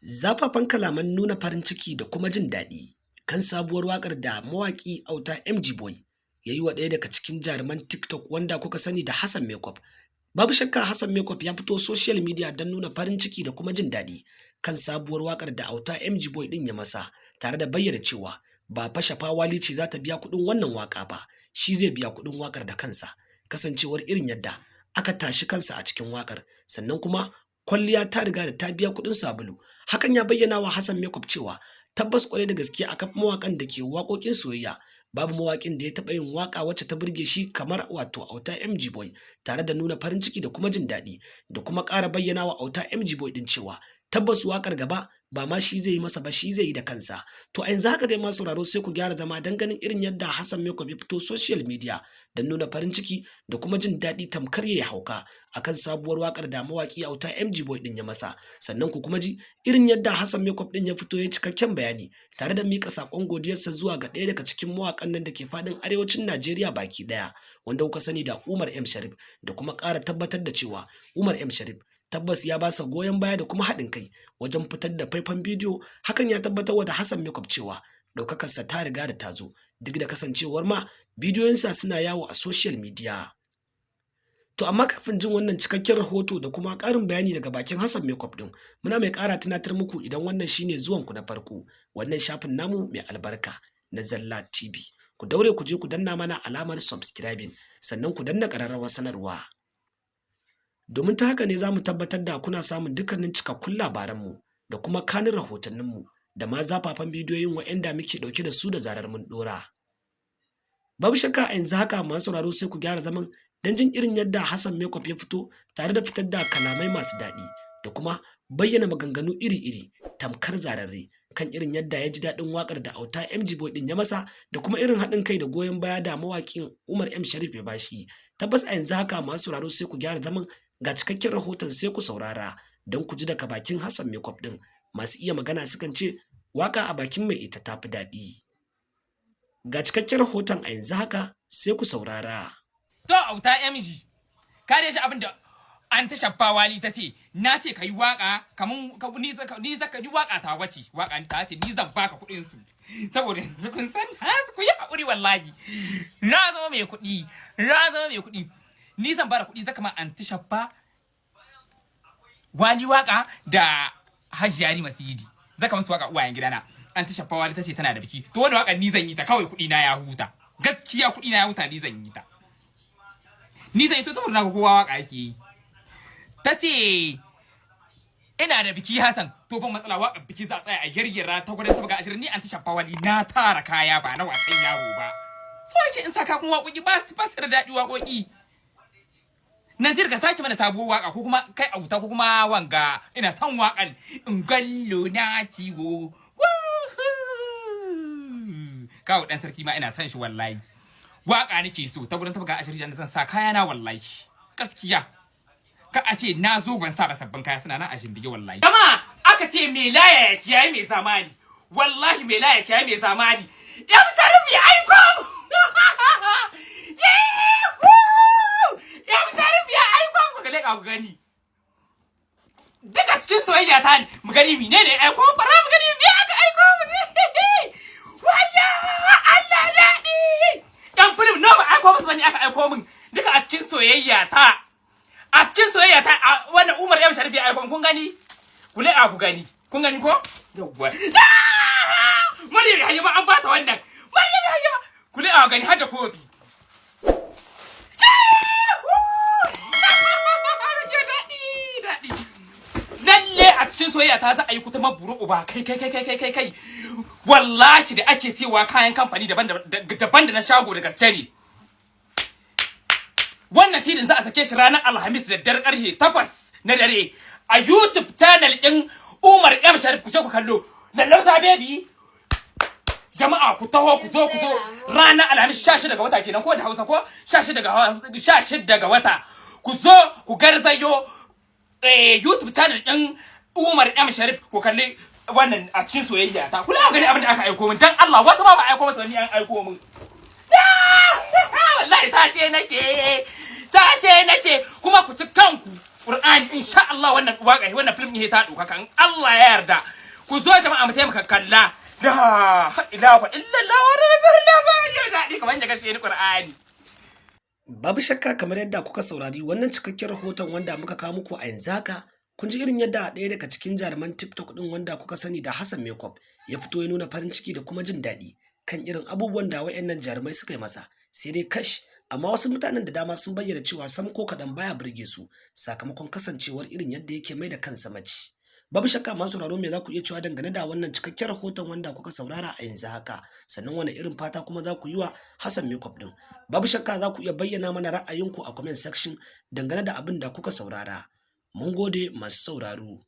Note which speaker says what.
Speaker 1: Zafafan kalaman nuna farin ciki da kuma jin daɗi kan sabuwar waƙar da mawaƙi Auta MG Boy ya yi wa ɗaya daga cikin jaruman TikTok wanda kuka sani da Hassan Makeup. Babu shakka Hassan Makeup ya fito social media don nuna farin ciki da kuma jin daɗi kan sabuwar waƙar da Auta MG Boy ɗin ya masa, tare da bayyana cewa ba fa Shafa Wali ce za ta biya kuɗin wannan waƙa ba, shi zai biya kuɗin waƙar da kansa, kasancewar irin yadda aka tashi kansa a cikin waƙar, sannan kuma kwalliya ta riga da ta biya kuɗin sabulu. Hakan ya bayyana wa Hassan Makeup cewa tabbas kwarai da gaske a kafin mawaƙan da ke waƙoƙin soyayya, babu mawaƙin da ya taɓa yin waƙa wacce ta burge shi kamar wato Auta MG Boy, tare da nuna farin ciki da kuma jin daɗi da kuma ƙara bayyana wa Auta MG Boy ɗin cewa tabbas waƙar gaba ba ma shi zai yi masa ba, shi zai yi da kansa. To a yanzu haka dai, masu sauraro, sai ku gyara zama don ganin irin yadda Hassan Makeup ya fito social media don nuna farin ciki da kuma jin daɗi tamkar ya hauka akan sabuwar waƙar da mawaƙi Auta MG Boy ɗin ya masa. Sannan ku kuma ji irin yadda Hassan Makeup ɗin ya fito ya cikakken bayani tare da miƙa saƙon godiyarsa zuwa ga ɗaya daga cikin mawaƙan nan da ke faɗin arewacin Najeriya baki ɗaya, wanda kuka sani da Umar M Sharif, da kuma ƙara tabbatar da cewa Umar M Sharif tabbas ya ba sa goyon baya da kuma haɗin kai wajen fitar da faifan bidiyo. Hakan ya tabbatar da Hassan Makeup cewa ɗaukakarsa ta riga da ta zo, duk da kasancewar ma bidiyoyinsa suna yawo a social media. To amma kafin jin wannan cikakken rahoto da kuma ƙarin bayani daga bakin Hassan Makeup ɗin, muna mai ƙara tunatar muku, idan wannan shine zuwan ku na farko wannan shafin namu mai albarka na Zalla TV, ku daure ku je ku danna mana alamar subscribing, sannan ku danna ƙararrawar sanarwa, domin ta haka ne za mu tabbatar da kuna samun dukkanin cikakkun labaranmu da kuma kanin rahotanninmu da ma zafafan bidiyoyin waɗanda muke ɗauke da su da zarar mun ɗora. Babu shakka a yanzu haka, masu sauraro, sai ku gyara zaman don jin irin yadda Hassan Makeup ya fito tare da fitar da kalamai masu daɗi da kuma bayyana maganganu iri-iri tamkar zararre kan irin yadda ya ji daɗin waƙar da Auta MG Boy ɗin ya masa da kuma irin haɗin kai da goyon baya da mawaƙin Umar M Sharif ya bashi. Tabbas a yanzu haka, masu sauraro, sai ku gyara zaman, ga cikakken rahoton, sai ku saurara don ku ji daga bakin Hassan Makeup ɗin. Masu iya magana sukan ce waka a bakin mai ita tafi daɗi. Ga cikakken rahoton a yanzu haka, sai ku saurara.
Speaker 2: To Auta MG, ka dai shi abin da an ta Shaffa Wali ta ce, na ce ka yi waka kamun ni zaka yi waka ta wace waka ta ce ni zan baka kuɗin su, saboda yanzu kun san ha ku yi haƙuri, wallahi na zama mai kuɗi, na zama mai kuɗi, ni zan bada kuɗi zaka ma an ta Shaffa Wali waka da Hajjari Masidi, zaka musu waka uwayen gidana. An ta Shaffa Wali ta ce tana da biki, to wani waka ni zan yi ta kawai, kuɗi na ya huta, gaskiya kuɗi na ya huta, ni zan yi ta, ni zan yi to, saboda na kowa waka yake yi. Ta ce ina da biki, Hassan, to ban matsala, waka biki za a tsaya a girgira ta gurin tabaga 20. Ni an ta Shaffa Wali na tara kaya ba na wasan yaro ba, so nake in saka kun waƙoƙi ba su da daɗi waƙoƙi. Nazir, ka sake mana sabuwar waka, ko kuma kai Auta, ko kuma wanga, ina son wakan in gallo na ciwo kawo dan sarki ma, ina son shi wallahi. Waka nake so ta gurin tabaga 20 da zan sa kaya na, wallahi gaskiya ka a ce na zo ban sa ba, sabbin kaya suna nan a shindige wallahi. Jama'a, aka ce mai laya ya kiyaye mai zamani, wallahi mai laya ya kiyaye mai zamani. Ya Sharif ya aiko mu, ya Sharif ya aiko mu, ga leka ku gani, duka cikin soyayya ta ne. Mu gani menene aiko, bara mu gani me aka aiko mu. Waya Allah daɗi, yan film no ba aiko musu bane, aka aiko min duka a cikin soyayya ta, a cikin soyayya ta. Wannan Umar M Sharif ya aiko min, kun gani, ku leƙa ku gani, kun gani ko? Yawwa, Maryam Yahaya ma an bata wannan, Maryam Yahaya ma, ku leƙa ku gani, har da kofi. Daɗi daɗi, lalle a cikin soyayya ta za a yi kutuman buru uba. Kai kai kai kai kai kai, wallahi da ake cewa kayan kamfani daban daban da na shago, da gaske ne. Wannan tidin za a sake shi ranar Alhamis da dare karfe 8 na dare a YouTube channel ɗin Umar M Sharif. Ku ce ku kallo Lallausa Baby. Jama'a, ku taho, ku zo, ku zo ranar Alhamis 16 ga wata kenan, ko da Hausa ko 16 ga 16 ga wata, ku zo ku garzayo YouTube channel ɗin Umar M Sharif ku kalli wannan a cikin soyayya ta. Kula gani abin da aka aiko min, dan Allah, wasu ma ba aiko masa, ni an aiko min. Wallahi tashe nake, tashe nake. Kuma ku ci kanku. Qur'ani, insha Allah wannan waka, wannan film ne ta ɗaukaka in Allah ya yarda. Ku zo jama'a mu taimaka kalla. La ilaha illallah wa rasulullah, ya daɗi kamar yadda kashe ni Qur'ani.
Speaker 1: Babu shakka, kamar yadda kuka saurari wannan cikakken rahoton wanda muka kawo muku a yanzu haka, kun ji irin yadda ɗaya daga cikin jaruman TikTok ɗin wanda kuka sani da Hassan Makeup ya fito ya nuna farin ciki da kuma jin daɗi kan irin abubuwan da wayannan jarumai suka yi masa. Sai dai kash, amma wasu mutanen da dama sun bayyana cewa sam ko kaɗan baya burge su, sakamakon kasancewar irin yadda yake mai da kansa mace. Babu shakka, masu sauraro, me za ku iya cewa dangane da wannan cikakken rahoton wanda kuka saurara a yanzu haka? Sannan wani irin fata kuma za ku yi wa Hassan Makeup din? Babu shakka za ku iya bayyana mana ra'ayinku a comment section dangane da abin da kuka saurara. Mun gode, masu sauraro.